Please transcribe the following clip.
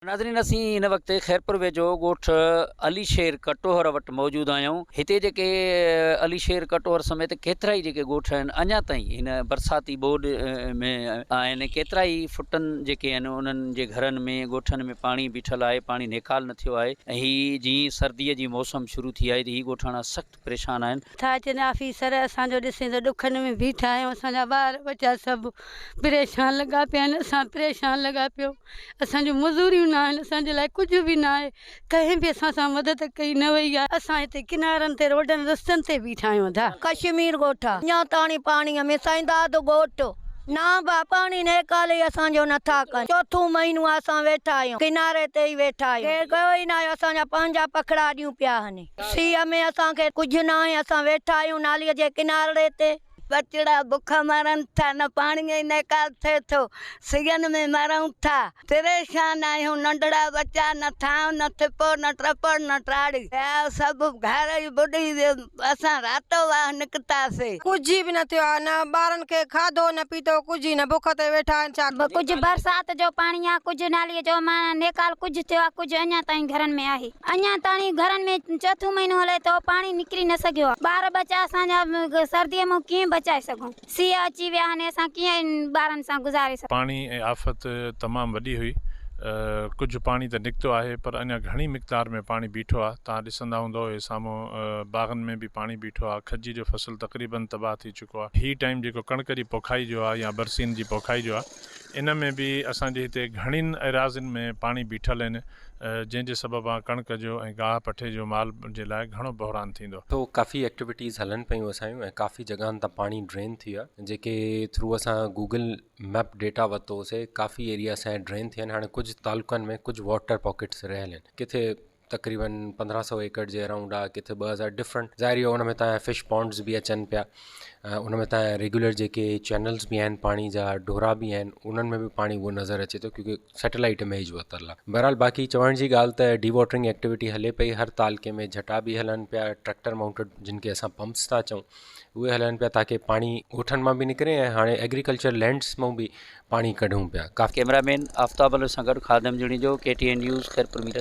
ناظرين اسين هن وقت خيرپور ويجهو ڳوٺ علي شير ڪٽوهر وٽ موجود آهيون هتي جيڪي علي شير ڪٽوهر سميت ڪيترائي جيڪي ڳوٺ آهن اڃا تائين هن برساتي ٻوڏ ۾ آهن ڪيترائي فٽن جيڪي آهن انهن جي گهرن ۾ ڳوٺن ۾ پاڻي بيٺل آهي پاڻي نيڪال نه ٿيو آهي ۽ هي جيئن سردي جي موسم شروع ٿي آهي ته هي ڳوٺاڻا سخت پريشان آهن. ٿا اچن آفيسر اسان جو ڏسين ته ڏکن ۾ بيٺا آهيون اسان جا ٻار ٻچا سڀ پريشان لڳا پيا آهن اسان پريشان لڳا پيو اسان جون مزوريون نه آهن اسان جي لاء ڪجهه به نه آهي ڪنهن به اسان سان مدد ڪئي نه وئي آهي اسان هتي ڪنارن تي روڊن رستن تي بيٺا آهيون ادا. ڪشمير ڳوٺ آ اڃا تاڻي پاڻي ۾ سائينداد ڳوٺ نه با پاڻي نيڪالي اسان جو نٿا ڪن چوٿون مهينو آ اسان ويٺا آهيون ڪناري تي ئي ويٺا آهيون ڪير ڪيو ئي ناهي اسان جا پنهنجا پکڙا اڏيون پيا هني. سيء ۾ اسان کي ڪجهه ناهي، اسان ويٺا آهيون ناليء جي ڪنارڙي تي. ٻچڙا بک مرن ٿا، نه پاڻيء جي نيڪال ٿئي ٿو، سيئن ۾ مرون ٿا، پريشان آهيون، ننڍڙا ٻچا، نه ٿانء، نه ٿپو، نه ٽپڙ، نه ٽاڙي، ٻيا سڀ گهر ئي ٻڏي ويو، اسان راتو واهه نڪتاسي. ڪجهه به نه ٿيو آهي، نه ٻارن کي کاڌو نه پيتو، ڪجهه ئي نه، بک تي ويٺا آهن، ڇا. ڪجهه برسات جو پاڻي آهي، ڪجهه ناليء جو، معنيٰ نيڪال ڪجهه ٿيو آهي، ڪجهه اڃا تائين گهرن ۾ آهي. اڃا تاڻي گهرن ۾ چوٿون مهينو هلي ٿو پاڻي نڪري نه سگهيو آهي ٻار ٻچا اسان جا سردي مون ڪيئن بچائي سگهون سيء اچي ويا آهن اسان ڪيئن ٻارن سان گذاري سگهون. پاڻي ۽ آفت تمام وڏي هئي ڪجهه پاڻي ته نڪتو آهي پر اڃا گهڻي مقدار ۾ پاڻي بيٺو آهي توهان ڏسندا هوندؤ هي سامهون باغن ۾ به پاڻي بيٺو آهي کجي جو فصل تقريبن تباهه ٿي چڪو آهي هي ٽائيم جيڪو ڪڻڪ جي پوکائي جو آهي يا برسين جي پوکائي جو آهي ان ۾ به اسان جي هتي گهڻين ايراضين ۾ پاڻي بيٺل آهن جنهن جي سببان ڪڻڪ جو ۽ گاهه پٺي جو مال جي لاء گهڻو بحران ٿيندو. سو ڪافي ايڪٽيوٽيز هلن پيون اسان جون ۽ ڪافي جڳهن تان پاڻي ڊرين ٿي ويو آهي جيڪي ٿرو اسان گوگل ميپ ڊيٽا ورتو سي ڪافي ايريا اسان جا ڊرين ٿيا آهن هاڻي ڪجهه تعلقن ۾ ڪجهه واٽر پاڪيٽس رهيل آهن ڪٿي تقريبن 15 سو ايڪڙ جي اراونڊ آهي ڪٿي 2000 ڊفرنٽ ظاهر اهو ان ۾ تان فش پونڊز به اچن پيا ان ۾ تان ريگولر جيڪي چينلز به آهن پاڻي جا ڍورا به آهن انهن ۾ به پاڻي اهو نظر اچي ٿو ڪيونڪه سيٽلائيٽ اميج ورتل آ. بهرحال باقي چوڻ جي ڳالهه ته ڊي واٽرنگ ايڪٽيوٽي هلي پئي هر تعلقي ۾ جهٽا به هلن پيا ٽريڪٽر مائونٽيڊ جن کي اسان پمپس ٿا چئون اهي هلن پيا تاڪي پاڻي ڳوٺن مان به نڪري ۽ هاڻي ايگريڪلچر لينڊس مان به پاڻي ڪڍون پيا ڪافي ڪئميرا مين آفتاب علي سان گڏ Khadim Junejo, K T N news, Khairpur Mirs.